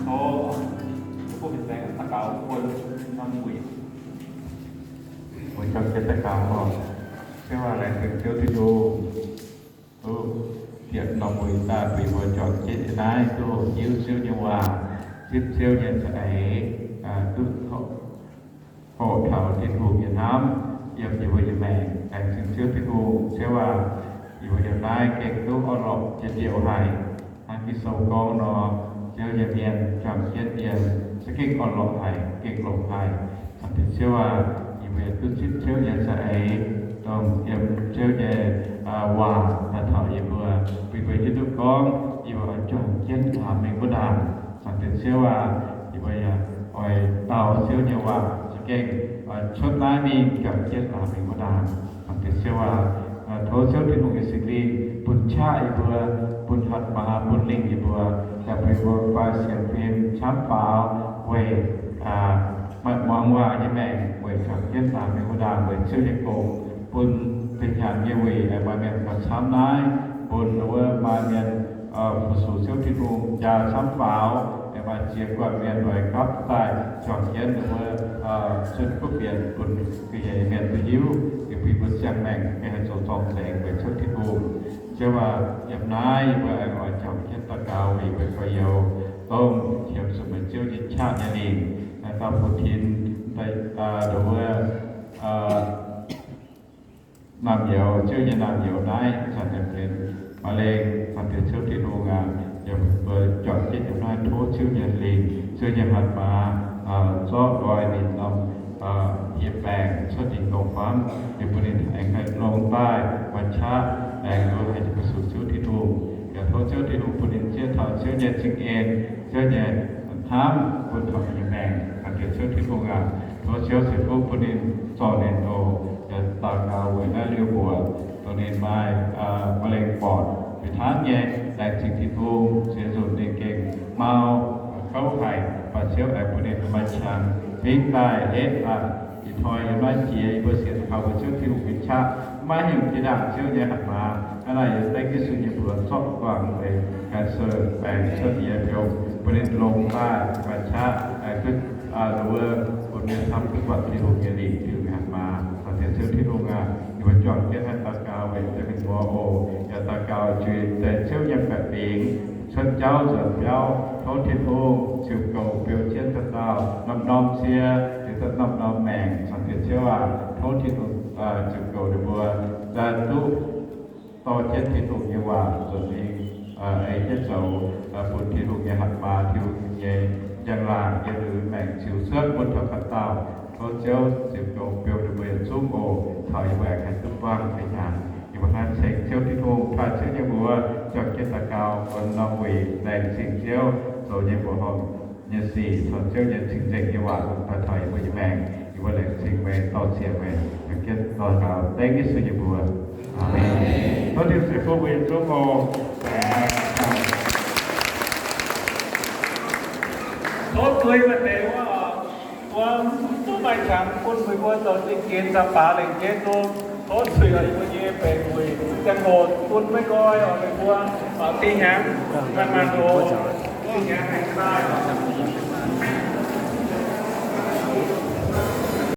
Tov mbuo fin-saeng daux gaux bun norm wuic. Mbuo juangc jienv daux gaux oc. Ziouv aac, laengz zingh Ziouv Tin-Hungh, duqv bieqc norm wuic daaih bun mbuo juangc jienv yiem naaiv duqv hoqc hiuv Ziouv nyei waac, zipv Ziouv nyei za'eix, duqv hoqc taux Tin-Hungh nyei hnamv yiem yie mbuo nyei maengc. Laengz zingh Ziouv Tin-Hungh. Ziouv aac, yie mbuo yiem naaiv gengh duqv orn-lorqc jiex ndiouh haic. Hnangv Ging-Sou gorngv nor, Ziouv nyei mienh juangc jienv yiem, se gengh orn-lorqc haic, gengh longx haic. Zanc deix Ziouv aac, yie mbuo yaac duqv zipv Ziouv nyei za'eix, dongh yiem Ziouv nyei waac daaih taux yie mbuo, bun yie mbuo hiuv duqv gorngv yie mbuo oix juangc jienv laamz mingh wuov ndaangc. Zanc deix Ziouv aac, yie mbuo yaac oix dau Ziouv nyei waac za'gengh oix cuotv naaiv mingh juangc jienv laamz mingh wuov ndaangc. Zanc deix Ziouv aac, tov Ziouv Tin-Hungh nyei Singx Lingh bun qaqv yie mbuo, bun hatc maaz, bun lingh yie mbuo, daaih bun yie mbuo fai sienx fim camv faaux weic maaih muangx waac nyei maengc, weic juangc jienv laamz mingh wuov ndaangc weic Ziouv nyei gong, bun fih hnyangx nyei wuic aengx maaih mienh gauh camv naaiv, bun wuov maaih mienh fu-sux Ziouv Tin-Hungh jaa camv faaux, aengx maaih ziex guanh mienh oix gapv daaih juangc jienv wuov zunh kuv fienx bun ga'hlen mienh duqv hiuv, bun mbuo ziangh maengc ga'hlen zoux zorng-zengx weic Ziouv Tin-Hungh. Ziouv aac, yiem naaiv yie mbuo aengx oix juangc jienv daux gaux weic yie mbuo gorx-youz, dongh qiemx zuqc meih Ziouv nyei qaqv nyei lingc, daaih bun tin, daaih wuov naamh nyouz, Ziouv nyei naamh nyouz naaiv zanc naaiv benx maiv lengh. Zanc deix Ziouv Tin-Hungh aac, yiem mbuo juangc jienv yiem naaiv tov Ziouv nyei lingc, Ziouv nyei hatc maaz, zorqv nqoi ninh norm hieh baengc cuotv dingc dongh famv, yie bun ninh aengx haih longx daaih guai qaqv, aengx duqv haih jiez mbuo zuqc Ziouv Tin-Hungh. Yaac tov Ziouv Tin-Hungh bun ninh zieqv taux Ziouv nyei cing-en, Ziouv nyei hnamv bun taux ninh nyei maengc. Hnamv deix Ziouv Tin-Hungh aac, tov Ziouv ceix fuqv bun ninh, zorc ninh oc. Yaac daux gaux weic naaiv liuz mbuoqc dongh ninh maaih มะเร็งปอด fih hnangv nyei. Laengz zingh Tin-Hungh ziex nzunc ninh gengh mau gouv haic, baac Ziouv aengx bun ninh maaih qangx fingx daaih etv aqv. Ih hnoi yiem naaiv jiex yie mbuo sienx kaux mbuo Ziouv Tin-Hungh nyei qaqv, maiv hingh jiex ndaangc Ziouv nyei hatc maaz. Hnangv naaic yie dengv Yesu nyei mbuox zorqv guangc deix cancer baengc cuotv yie biouv, bun ninh longx daaih guai qaqv, aengx duqv nduov bun mienh camv duqv buatc Tin-Hungh nyei lingc, Tin-Hungh nyei hatc maaz. Caux deix Ziouv Tin-Hungh aac, yie mbuo juangc jienv naaiv daux gaux weic deix mienh muoz oc. Yaac daux gaux njuih deix Ziouv nyei baeqc fingx cuotv jauv nzuonx biauv. Tov Tin-Hungh ziux goux beu jienv dauh dauh norm-norm cie, liuz daaih norm-norm maengc. Caux deix Ziouv aac, tov Tin-Hungh ziux goux ninh mbuo daaih duqv dorh jienv Tin-Hungh nyei waac nzuonx mingh, ei jienv zoux, bun Tin-Hungh nyei hatc maaz, Tin-Hungh nyei njang-laangc yiem ninh maengc ziux cuotv bun taux ganh dauh. Tov Ziouv ziux goux beu ninh mbuo yietc zungv oc. Taux yie mbuo aengx haih duqv buangh fih hnangv. Yie mbuo hnangv ceng Ziouv Tin-Hungh, taaih Ziouv nyei mbuox juangc jienv daux gaux wuonx norm wuic, laengz zingh Ziouv zoux nyei mbuoqc horngh nyei sic, caux Ziouv nyei cing-nzengc nyei waac daaih taux yie mbuo nyei maengc. Yie mbuo laengz zingh meih, dorh zieqc meih, juangc jienv daux gaux dengv Yesu nyei mbuox. Aamen. Tov Tin-Hungh ceix fuqv mbuo yietc zungv oc. Tov zuiz maaih deix wuov, mbuo mv duqv maaih qangx bun meih mbuo zoux zingh ginx daaih baaix lengc jeiv nzung. Tov zuiz oc, yie mbuo nyei baengc wuic ziangh hoc bun maiv nqoi oc, meih mbuo oc, dinh hnyangx maaih maanh oc, dinh hnyangx haih daaih oc.